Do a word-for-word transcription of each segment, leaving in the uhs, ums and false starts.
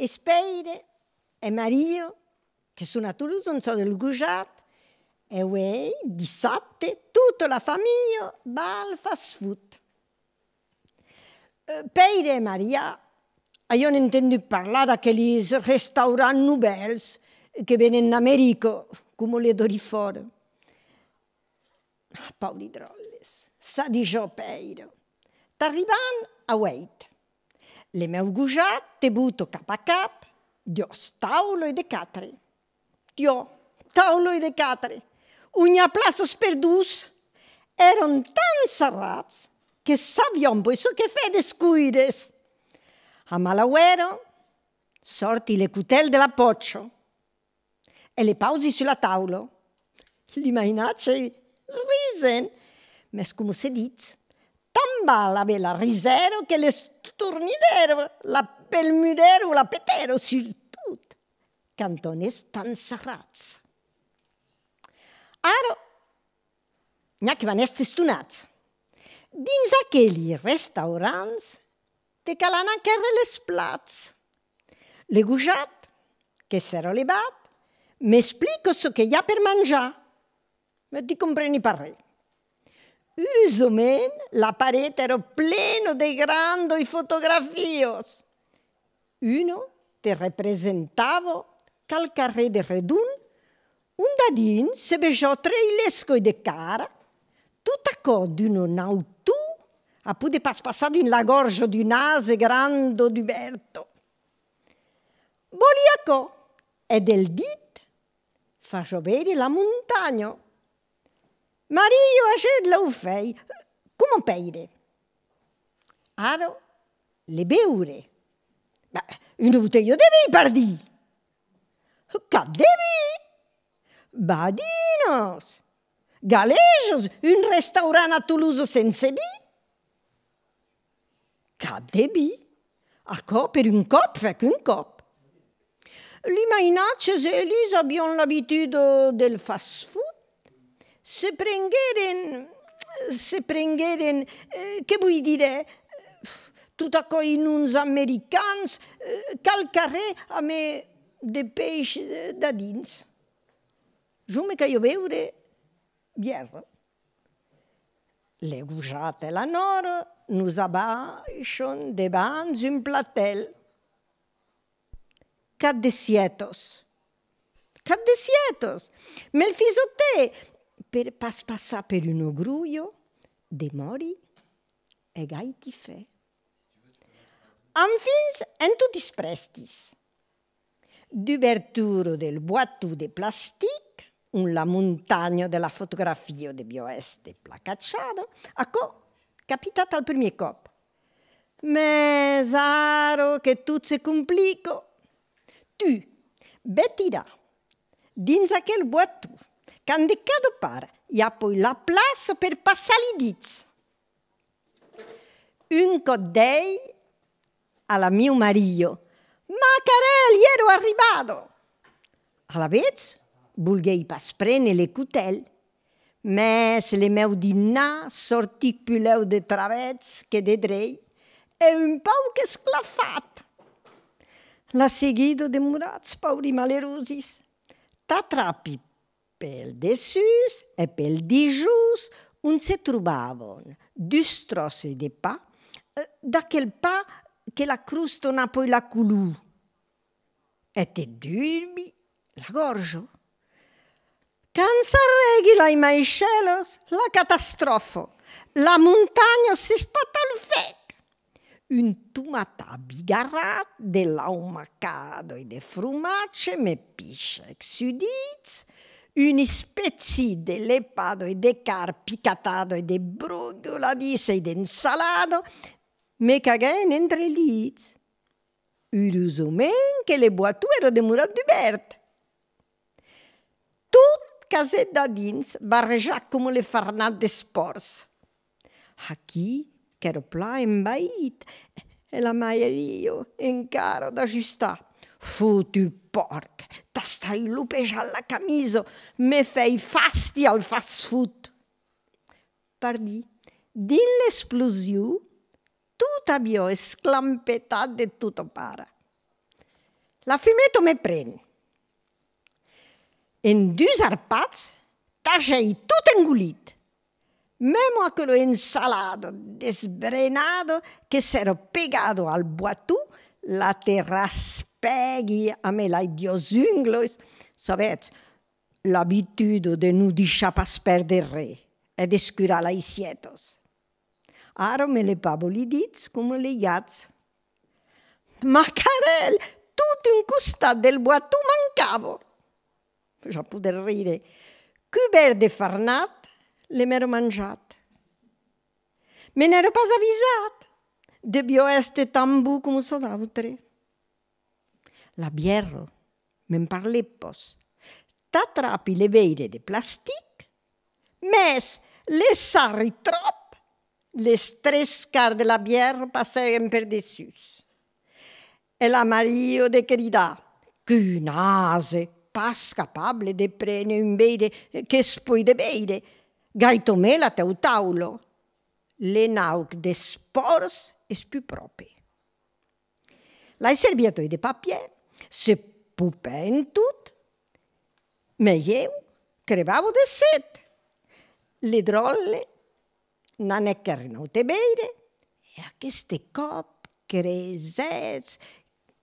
Es Pèire e Maria que son a Tolosa en çò del gojat, e uei, dissabte, tota la familha va al fast-food. Eh, Pèire e Maria avián entendut parlar d'aquelis restaurants novèls que venen d'America, coma le Dorifòra. Ah, pauri dròlles, çò disiá Pèire. T'arriban a ueit. Le meu gojat te bota cap a cap, diòs taula e de quatre. Diòs taula e de quatre. Ont i a plaças per dos. Èran tan sarrats que sabián pas çò que fèr d'escoides. A mala uèra, sòrti le cotèl de la pòcha e le pausi sus la taula. Li mainatges risen, mès coma se ditz, tant val aver la risèra que l'estornidèra, la pelmudèra o la petèra, surtot quand òm es tan sarrats. Ara, n'i a que van èster estonats. Dins aqueli restaurants te cal anar quèrre les plats. Le gojat, que s'èra levat, m'explica çò que i a per manjar. Mès ti compreni pas ren. Urosament, la paret èra plena de grandoi fotografias. Una te representava qualquarren de redond, ont dadins se vesiá trei l'escòi de cara, tot aquò d'una nautor a poder pas passar dins la gòrja d'un ase granda dubèrta. Vòli aquò, e del dit fasiá veire la montanha. Maria agèt lor fèi, coma Pèire. Ara, le beure. Bah, una botelha de vin, pardí! Cap de vin! Badinas! Galejas, un restaurant a Tolosa sense vin? Cap de vin! Aquò per un còp, fèc un còp. Li mainatges, elis, avián l'abituda del fast-food. Se prengueren, se prengueren, eh, que voi dire, tot aquò's noms americans, eh, qualquarren amé de peish, eh, dadins. Jo me caliá beure bièra. Le gojat e la nòra nos abaishan debans un platèl. Cap de sietas. Cap de sietas! Me'l fisotè, per pas passar per una grolha, demòri e gaiti fèr. Enfin, en totis prèstis. Dubertura del boaton de plastic, ont la montanha de la fotografia deviá èster placatjada, aquò capitat al primièr còp. Mès ara que tot se complica, tu, ve tirar dins aquel boaton, quand de cada part i a pas la plaça per passar li dits. Un còp dèi a la miu Maria: Macarèl, i èro arribada! Alavetz, volguèi pas prene le cotèl, mès le meu dinnar sòrtic pulèu de travèrs que de drei e un pauc esclafat. La seguida demoratz, pauri malerosis, t'atrapi pel dessús e pel dijós, ont se trobavan dus tròces de pan, eh, d'aquel pan que la crosta n'a pas la color, e te durbi la gòrja. Quand s'arrègui las maishelas, la catastròfa, la montanha s'espata al fèc. Un tomatat bigarrat, de lau macada e de fromatge me picha ex sus dits, una espècia de lepada e de carn picatada e de brogoladissa e d'ensalada me caguèn entre lits. Urosament que le boaton èra demorat dubèrt. Tot casèt dadins, barrejat coma le farnat dels pòrcs. Aquí, qu'èra plan envaït, e la Maria encara d'ajustar. Fotut pòrc, t'as tai lopejat la camisa, me fèi fàstia al fast-food. Pardí, dins l'explosion, tot aviá esclampetat de tota part. La fumeta me pren. En dus arpats, t'agèi tot engolit. Mèma aquela ensalada desbrenada que s'èra pegada al boaton, la te raspègui amé las duas unglas. Sabètz, l'abituda de non deishar pas pèrder res e d'escurar las sietas. Ara me lepava li dits coma li gats. Macarèl, tot un costat del boaton mancava. Ja podètz rire. Cubèrt de farnat, le m'èra manjat. Me n'èra pas avisat. Deviá èster tan bon coma çò d'autre. La bièra, me'n parlètz pas. T'atrapi le veire de plastic, mès le sarri tròp, les tres quarts de la bièra passègan per dessús. E la Maria de cridar: «Qu'un ase, pas capable de préner un veire qu'es pòi de veire, gaita-me la teu taula. Le nauc des pòrcs es pus pròpe.» Las servietas de papièr se popèn tot, mès ieu crevava de set. Le dròlle n'anèc quèrre un aute veire, e aqueste còp, cresètz,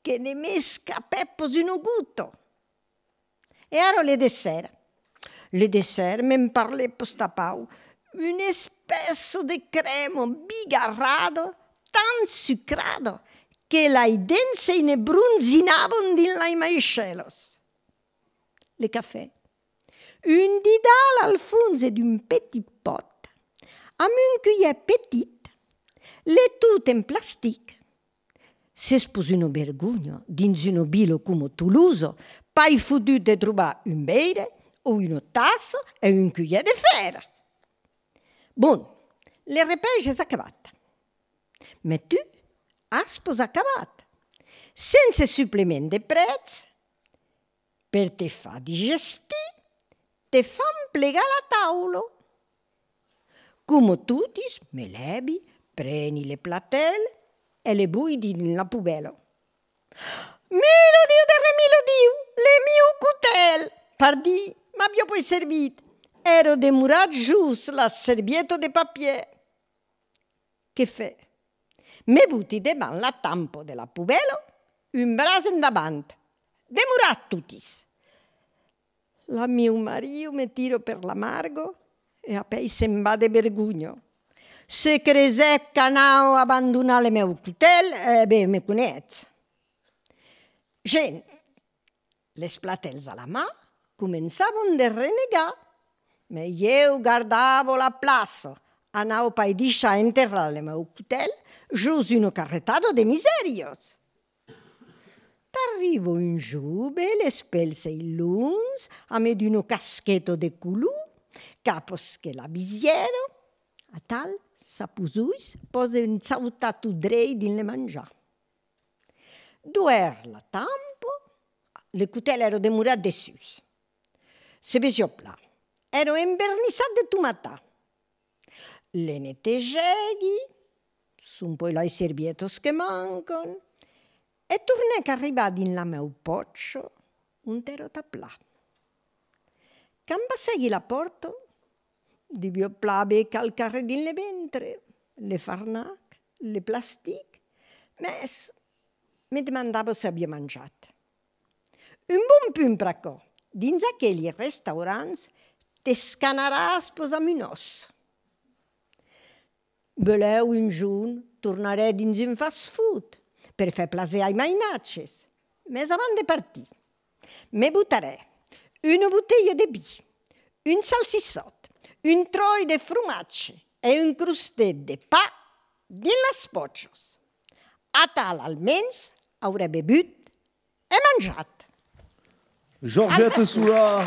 que ne m'escapèc pas una gota. E ara le dessèrt. Le dessèrt, me'n parlètz pas tanpauc. Una espèça de crèma bigarrada, tan sucrada, que las dents se ne bronzinavan dins las maishèlas. Le cafè. Un didal al fons d'un petit pòt, amb un culhèr petit, le tot en plastic. S'es pas una vergonha, dins una vila coma Tolosa, pas fotut de trobar un veire o una tassa e un culhèr de fèr. Bon, le repais es acabat. Mès tu as pas acabat. Sense suplement de prètz, per te far digestir, te fan plegar la taula. Coma totis, me lèvi, preni le platèl e le voi dins la pobèla. Miladiu de remiladiu, le miu cotèl! Pardí, m'aviá pas servit. Èra demorat jos la servieta de papièr. Que fèr? Me boti davant la tampa de la pobèla, un braç endavant. Demoratz totis! La miu mariu me tira per la marga e apèi se'n va de vergonha. Se cresètz qu'anava abandonar le meu cotèl, e ben, me coneètz. Gents, les platèls a la man, començavan de renegar. Mès ieu gardava la plaça, anava pas deishar enterrar le meu cotèl jos una carretada de misèrias. T'arriba un jove, les pèls e longs, amé d'una casqueta de color, capas que la visièra, atal, sa pus uèlhs pòden sautar tot dreit dins le manjar. Duèrt la tampa, le cotèl èra demorat dessús. Se vesiá plan, èra envernissat de tomatar. Le netejègui, son pòi las servietas que mancan, e tornèc arribar dins la meu pòcha, ont èra tan plan. Quand passègui la pòrta, deviá plan aver qualquarren dins le ventre, le farnac, le plastic, mès me demandava s'aviá manjat. Un bon punt pr'aquò, dins aqueli restaurants t'escanaràs pas amb un òs. Belèu un jorn tornarè dins un fast-food per fèr plaser als mainatges, mès avant de partir, me botarè una botelha de vin, un salsissòt, un tròç de fromatge e un crostet de pan dins las pòchas. Atal almens aurè bevut e manjat. Georgette Solà,